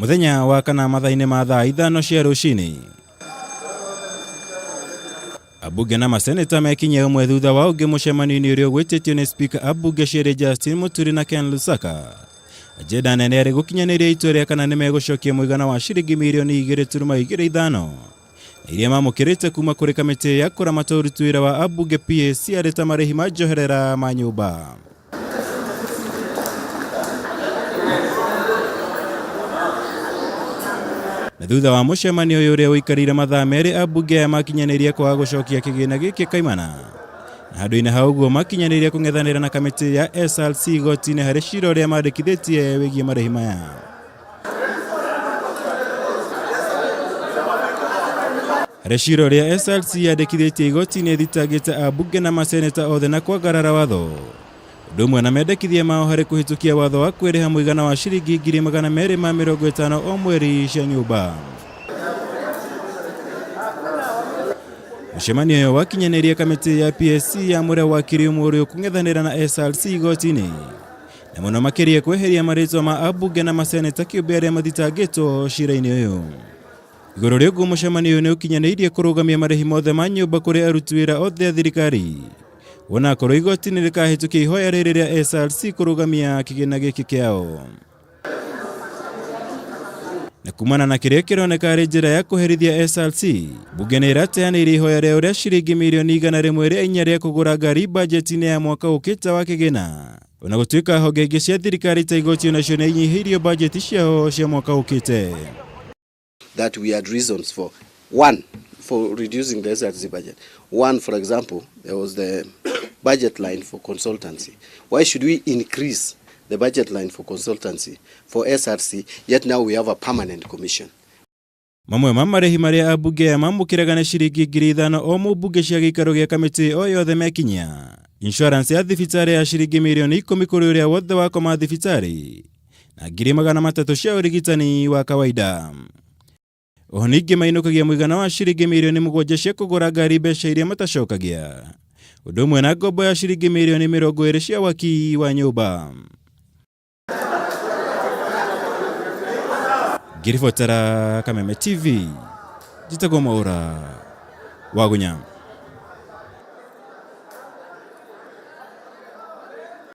Mũthenya wa kana mathaa-inĩ ma thaa 5 cia rũcinĩ. Ambunge na maseneta mekinyia ũmwe thutha wa ũngĩ mũcemanio-inĩ ũrĩa ũgwĩtĩtio nĩ spika a mbunge cierĩ Justin Muturi na Ken Lusaka. Agenda nene arĩ gũkinyanĩria itua rĩa kana nĩmegũcokia mũigana wa ciringi mirioni 2.25 na iria mamũkĩrĩte kuma kũrĩ kamĩtĩ ya kũramata ũruti wĩra wa ambunge PAC arĩ ta marĩhi ma njoherera ma nyũmba. Na thutha wa mũcemanio ũyũ ũrĩa ũikarĩire mathaa 2 ambunge aya makinyanĩirie kwaga gũcokia kĩgĩna gĩkĩ kaimana. Na handũ-inĩ ha ũguo makinyanĩirie kũng'ethanĩra na kamĩtĩ ya SRC igoti-inĩ harĩ cira ũrĩa mandĩkithĩtie wĩgiĩ marĩhi maya. Harĩ cira ũrĩa SRC yandĩkithĩtie igoti-inĩ ĩthitangĩte ambunge na maseneta othe na kwangarara watho ũndũ ũmwe na mendekithia mao harĩ kũhĩtũkia watho wa kwĩrĩha mũigana wa ciringi 250,000 o mweri cia nyũmba. Mũcemanio ũyũ wakinyanĩirie kamĩtĩ ya PSC yamũre wakiri ũmwe ũrĩa ũkũng'ethanĩra na SRC igoti-inĩ na mũno makĩria kweheria marĩtwa ma ambunge na maseneta kĩũmbe arĩa mathitangĩtwo cira-inĩ ũyũ. Igũrũ rĩa ũguo mũcemanio ũyũ nĩ ũkinyanĩirie kũrũgamia marĩhi mothe ma nyũmba kũrĩ aruti wĩra othe a thirikari wona akorwo igoti nĩ rĩkahĩtũkia ihoya rĩrĩ rĩa SRC kũrũgamia kĩgĩna gĩkĩ kĩao. Na kumana na kĩrĩa kĩroneka arĩ njĩra ya kũherithia SRC, mbunge nĩ ĩrateanĩirie ihoya rĩao rĩa ciringi mirioni 104 rĩa kũgũra ngari bajeti-inĩ ya mwaka ũkĩte wa kĩgĩna. Ona gũtuĩka honge ingĩ cia thirikari ta igoti onacio nĩ inyihĩirio bajeti ciao cia mwaka ũkĩte. That we had reasons for. One, for reducing the SRC budget. One, for example, there was the budget line for consultancy. Why should we increase the budget line for consultancy for SRC, yet now we have a permanent commission? Mamwe ma marĩhi marĩa ambunge aya mamũkĩraga nĩ ciringi 5,000 o mũmbunge cia gĩikaro gĩa kamĩtĩ o yothe mekinyia. Insurance ya thibitarĩ ya ciringi mirioni 10 kũrĩ ũrĩa wothe wakoma thibitarĩ na 300,000 cia ũrigitani wa kawaida. Oho ningĩ mainũkagia mũigana wa ciringi mirioni 7 cia kũgũra ngari mbeca iria matacokagia, ũndũ ũmwe na ngombo ya ciringi mirioni 20 cia waki wa nyũmba. Ngĩribotera Kameme TV, njĩtagwo Mwaũra wa Gunya.